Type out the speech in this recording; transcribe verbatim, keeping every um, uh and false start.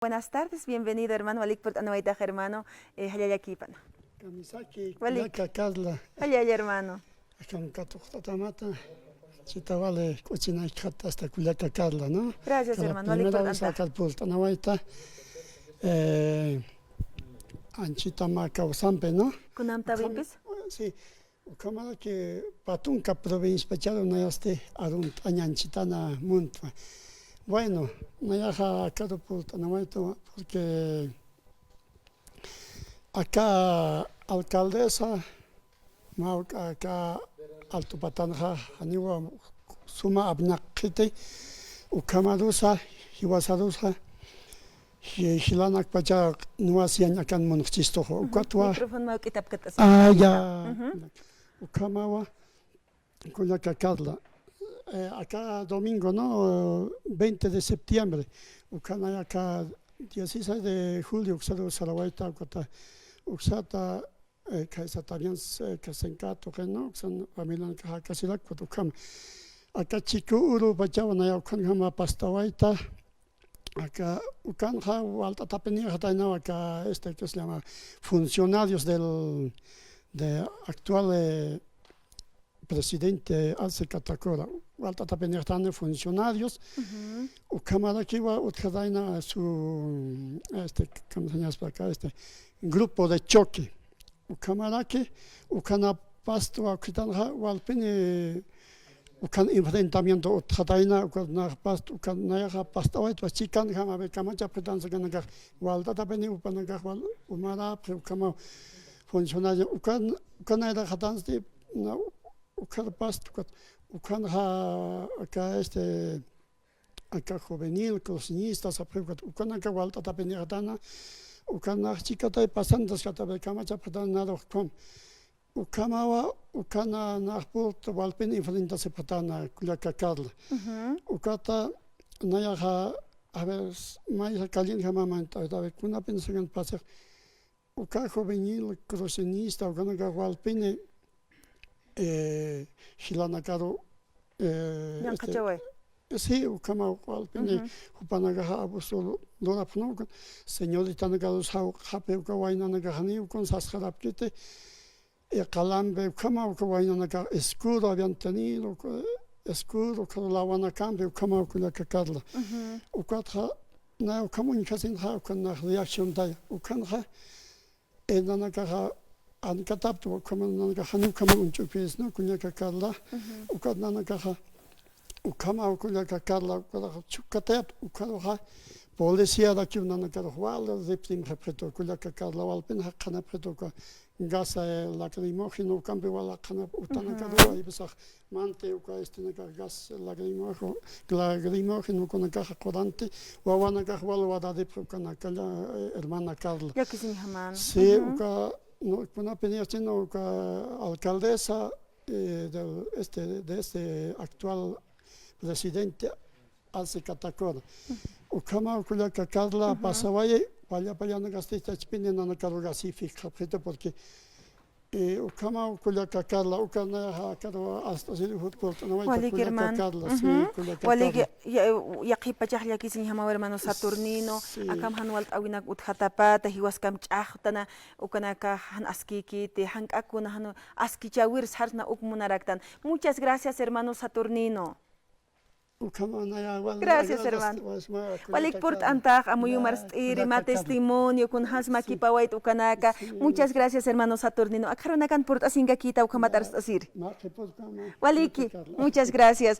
Buenas tardes, bienvenido, hermano. Walik purt'anawaytax, hermano. Eh, jallallakipana. Kamisaki, walik. Kullaka Carla. Jallalla, hermano. Akan katuqtatamata. Chita wali k'uchinayki hasta kullaka Carla, ¿no? Gracias, hermano. Walik purt'anta. Primera vez akan purt'anawayta. Eh, anchita mä kawsampi, ¿no? Kunamtawimpis? Sí. Ukhamaraki pä tunka provinciapacharu nayasti arunt'añañchitana muntwa. Bueno, nayaxa akaru purt'anawaytu, porque aka alcaldesa, mä uk aka Alto Patanxa, janiwa suma apnaqxiti, ukhamarusa, jiwasarusa, Ji-, jilanakpacha nuwasiyañ akan munxchistuxa. Ujú. Ukatwa. Micrófono mawk'itapkat'asa. Ah, ya. Ujú. Ukhamawa, kullaka Carla. Eh, aka domingo, ¿no? Veinte de septiembre. Ukhanay aka dieciséis de julio, uksaru sarawayta, ukata, uksata, eh, kaysa también, eh, kasinka tuqin, ¿no? Uksan familianakax jakasirakpat ukhama. Aka Chiku Urupachawa naya ukhanjama pastawayta, aka ukanxa walt'atapinixataynaw aka, este, ¿qué se llama? Funcionarios del, de actual, eh, presidente Alce Catacora. Walt'atapinixatayna funcionarios. Ujú. Ukhamarakiwa utjatayna su, este, ¿cómo se llama acá? Este, grupo de choque. Ukhamaraki, ukhana pastwa ukhitanxa, walpini, ukhan enfrentamiento utjatayna, ukhanax past, ukhan nayaxa pastawaytwa chikanjama, a ver, kamachapxitansa ukanakax, walt'atapini jupanakax wal umarapxi, ukhama funcionario, ukhan, ukhan nayraxatansti, na, ukhar past, ukat, ukhanxa, aka, este, aka juvenil, cruceñista, sapxiw ukat, ukanaka walt'atapinixatana, ukanax chikatay pasantaskata, a ver, kamachapxatana narux ukham. Ukhamawa, ukhana nax purt'ta walpin enfrentasipxatana, kullaka Carla. Ujú. Ukata nayaxa, a ver, maysa kallinjama mant'awayta, a ver, kunapin sakan pasix, uka juvenil cruceñista, ukanakax walpini, eh, jilanakaru, eh, este, ñanqhachaway. Sí, ukhama walpini, ujú, jupanakaxa abuso lurapxna, uka señoritanakaru sawqapxi, uka waynanakax janiw kun sasxarapkiti, eh, qalampi, ukhama uka waynanakax escudo habían tenido, uka escudo, uka lawanakampi, ukhama kullaka Carla. Ujú. Ukatxa, na ukham uñjasinxa, ukan nax reacciontaya, ukanxa, eh, nanakaxa, ankataptwa, ukhama nanakaxa, jani ukhama uñch'upis, ¿no? Kullaka Carla, ujú, ukat nanakaxa, ukhama kullaka Carla, ukataxa chhukatayat, ukharuxa, policía rakiw nanakarux wal reprimxapxitu, kullaka Carla, walpin jaqanapxitu, uka gas, eh, lacrimógeno, ukampi wal jaqanap, utanakaruwa, ujú, aybisax, manti uka, este, naka gas lacrimógeno, lacrimógeno, ukanakaxa quranti, wawanakax wal wararipxi ukanakalla, eh, hermana Carla. Llakisiñjaman. Sí, ujú, uka, no, kunapinï, sino uka alcaldesa, eh, del, este, de este actual presidente, Alce Catacora. Ujú. Ukhama kullaka Carla, ujú, pasawayi, palla pallanakasti chachpini nanakaruxa si fijxapxitu, porque Eh, ukhama kullaka Carla, uka nayaxa akaru ast'asiri jutpurt'anawayta, walik, kullaka hermano. Carla, sí, ujú, kullaka, walik, Carla. Ya, ya, yaqhipachax llakisiñjamaw hermano Saturnino, sí, akham jan walt'äwinak utjatapata, jiwaskamp ch'axtana, ukanakax jan askïkiti, jank'ak kuna jan askichäwir sarsna uk munaraktan. Muchas gracias, hermano Saturnino. Ukhama naya wal. Gracias, hermano. Walik purt'antax, amuyumar arst'iri, mä testimonio, kunjams makipawayt ukanaka. Sí. Muchas gracias, hermano Saturnino. Akxarunakan purt'asinkakïta ukhamat arst'asiri. Waliki, muchas gracias.